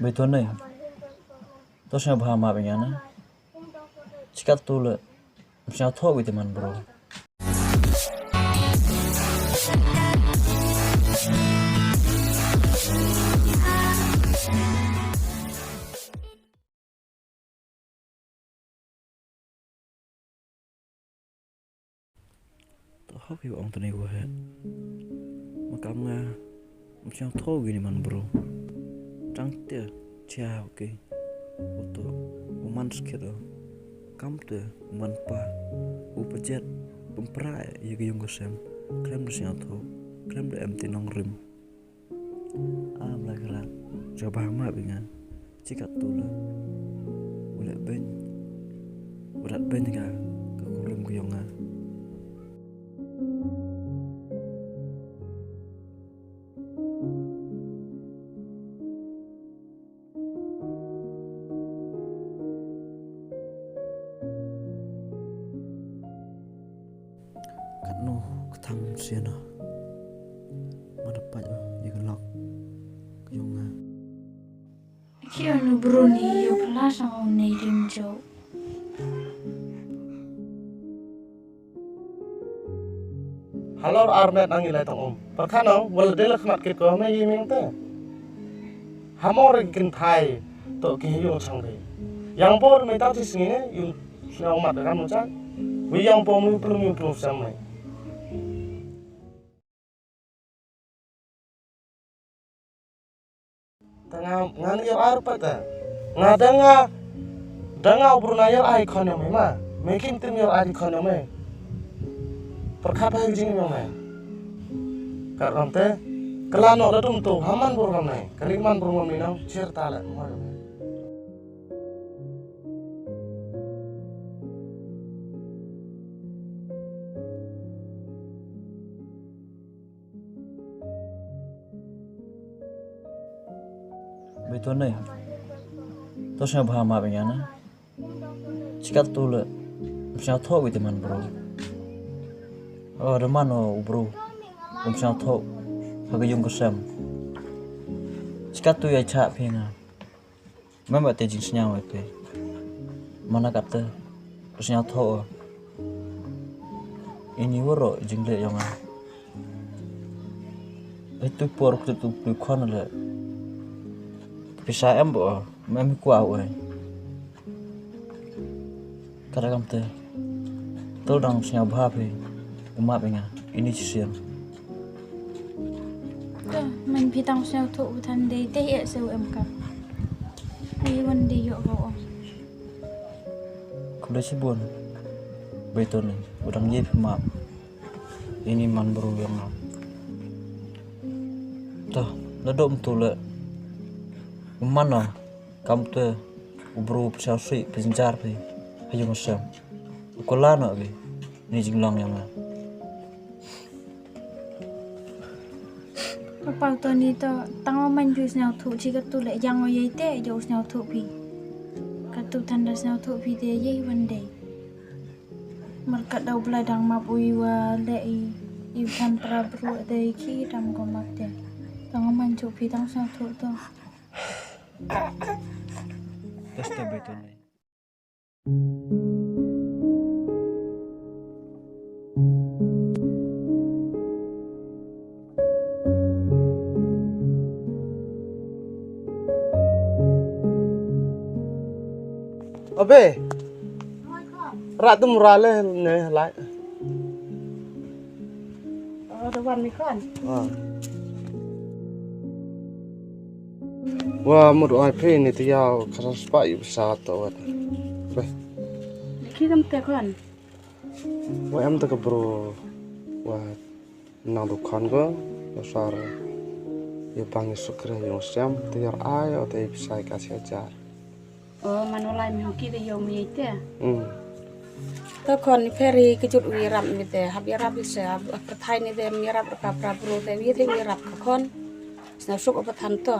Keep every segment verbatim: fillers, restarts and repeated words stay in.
Beitu ne. To sngewbha map ïa nga na. Chikat tu le. Sngewthuh wi te man bro. To hok ïa ong tani ko he. Makam nga. Ym sngewthuh wi ni man bro. Tang te chia ki. Uto u man skit o. Kam te u man pa. U pajet. Pynpra ïa ka ïung ka sem. Khlem da sngewthuh. Khlem da em te nongrim. A Blai Krak, sngewbha map ïa nga. Chikat tu le. U leh beiñ. U rat beiñ ka, ka kurim ka ïong nga. Katno ka thang sien o. Ma da pait o ïa ka lok ka ïong nga. Ki anu bruni ïa pla sang o nei dim jo. Halor armet nang ilai tang um. Perkhano wala dela khmat kit ko me yiming te. Hamor kin thai to ki yung chang ri. Yang bor me ta ti sngi ne yung sna umat kan mo chang. Wi yang bor mu plum yung plum sam me. Tanga ngan ïar ai rupa ta. Nga danga danga ubru na ïar ai khon ïa me ma. Me kim tim ïar ai khon ïa me. Perkhat hai jing ïa me. Kat ram te. Kala no da tum tu haman bur ngam ne. Kali man bur ngam ni nang cher ta le mo. Beitu ne. To sngewbha map ïa nga na. Chikat tu le. Ym sngewthuh wi te man bro. O da man o u bro. Ym sngewthuh. Ha ka ïung ka sem. Chikat tu ïa cha phi nga. Mem ba te jingsngew ïa phi. Mana kata. Sngewthuh. Ini waro jingleh ïong nga. Itu por kutu tu tu khon le. Pisa em bo. Mem kwa we. Kada kam te. To dang sngewbha phi. Umap nga. Ini chisien. Ka man phi tang sngewthuh u than dei te ïa se u em ka. Ai wan dei ïoh ka ong. Khublei shibun. Beitu ne u dang ïa phi map. Ini man bru ïa nga. Ta la dom tu le. Man na. Kam te u bru pynsaw sih pynjar phi ha ïung sem. U kular noh phi ni jinglong ïa nga. Papa u Tony to tang ma man ju sngewthuh chi ka tu le jang o yei te ju sngewthuh phi. Ka tu than da sngewthuh phi te yei wan dei. Mar ka dau Blai dang map u i wa le i i than pra bru te i ki dang ko map te. Tang ma man ju phi tang sngewthuh to. Test beitu ne. Obe. Rat tu murale ne lai. Oh, da wan ni khon. Ah. Wa mut oi phi ni ti yau ka sa spa yu sa to wat. Be. Ki kam te khon. Wa em ta ka bru. Wa nang du khon ko. Wa sar. Ye bang ye sukre ye siam ti yar ai o te pisa ka sia jar. Oh, man u lai mi ki de yong mi te. Hmm. To khon ni pheri kejut u yarap mi te. Hap yarap i se, hap perthai ni de mi yarap ka pra bru te, wi te mi yarap ka khon. Sna suk apa than to.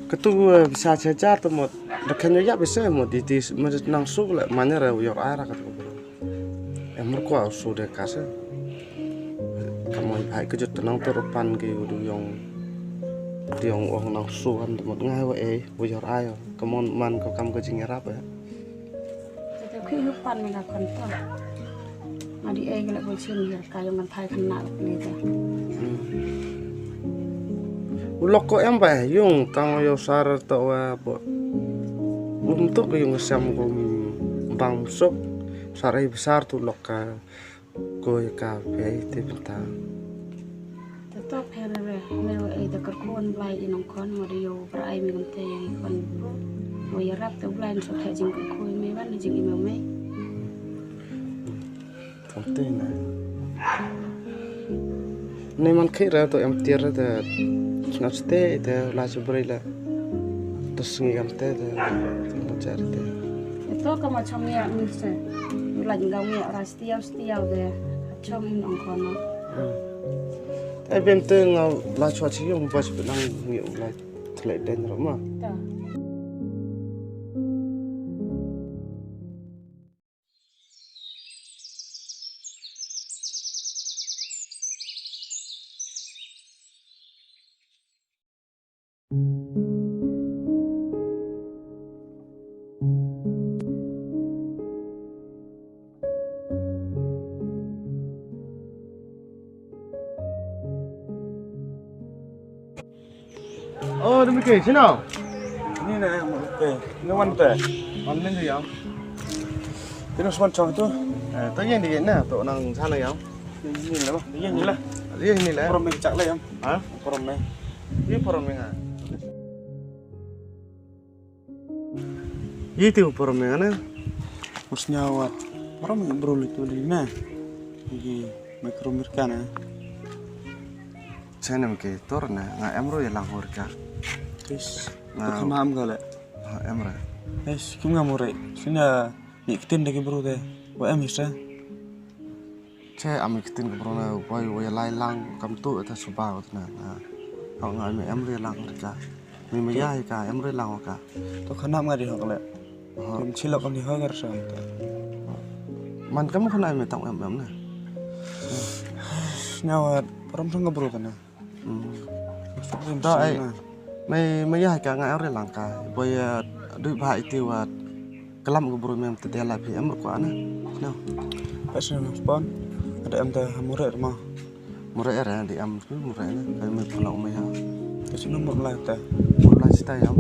Katu, eh, bisa chajar to mot. Rekan yo yap bisa mot di ti mot nang suk le manya re u yor ai ra katu. Em mer kwa su de ka se. Ka mo i phai kejut tenang to repan ki u du yong. Diong ong nang suan te mut ngai wa ei wa yor ai. Kamon man ko kam ka jingïarap eh. Te te khih yu pan mi la kon to. Ma di ei ka la bul chin yor ka yong kan thai kan na ni te. U lok ko em ba yung tang yo sar to wa bo. Um to ko yung sem ko bang sok. Sar ei besar tu lok ka. Ko ïa ka phi ai te bynta. Te to phi re re me wa ei da kyrkhu wan Blai i nongkhon ma da ïoh bra ai me kam te ïa i khon bru. Wa ïarap te Blai nso phi jingkyrkhu i me wan i jing i me me. Tang te na. Ne man khit ra to em tiar ra te. Sngap ste te la sa brei la. Te sngi kam te te. Te ma char te. Te to ka ma chong ïa mi se. Yu la jingdaw ïa ra stiaw stiaw de. Chong hin ong kono. Ai bem te nga la chwa chi yong ba chi benang ngi u la thlai den ro ma. Ta. Oh, demi ke, sino? Ni na, ke, ni wan te. Wan ni ya. Tino swan chong tu? Eh, to yen di na, to nang sana ya. Ni la, ni la. Ni la. Prom me chak la ya. Ha? Prom me. Ni prom me ha. Yi ti u prom me ne? Mus nyawa. Prom me bro li tu di ne. Yi me krom mirka ne. Chenem ke tor ne nga em ro ye lang hor ka. Tis. Nga khana am gale. Ha, em re. Tis kim nga more. Sina ni ktin de ki bro de. Wa em ista. Che am ktin ka bro na wai wai lai lang kam tu ta suba wat na. Ha nga me em re lang ka. Me me ya ka em re lang ka. To khana nga di hok le. Kim chilo kam di hok gar sa. Man kam khana me tang em em na. Nyawa prom sang ka bro kana. Da ai. Mai mai ya ka nga re lang ka. Boy du ba iti wat. Kelam ka bro mem te la phi em ko ana. No. Pas na spon. Ada em te mure ma. Mure re di em tu mure na. Kai me pula umai ha. Ke sino mur la ta. Mur la sita ya.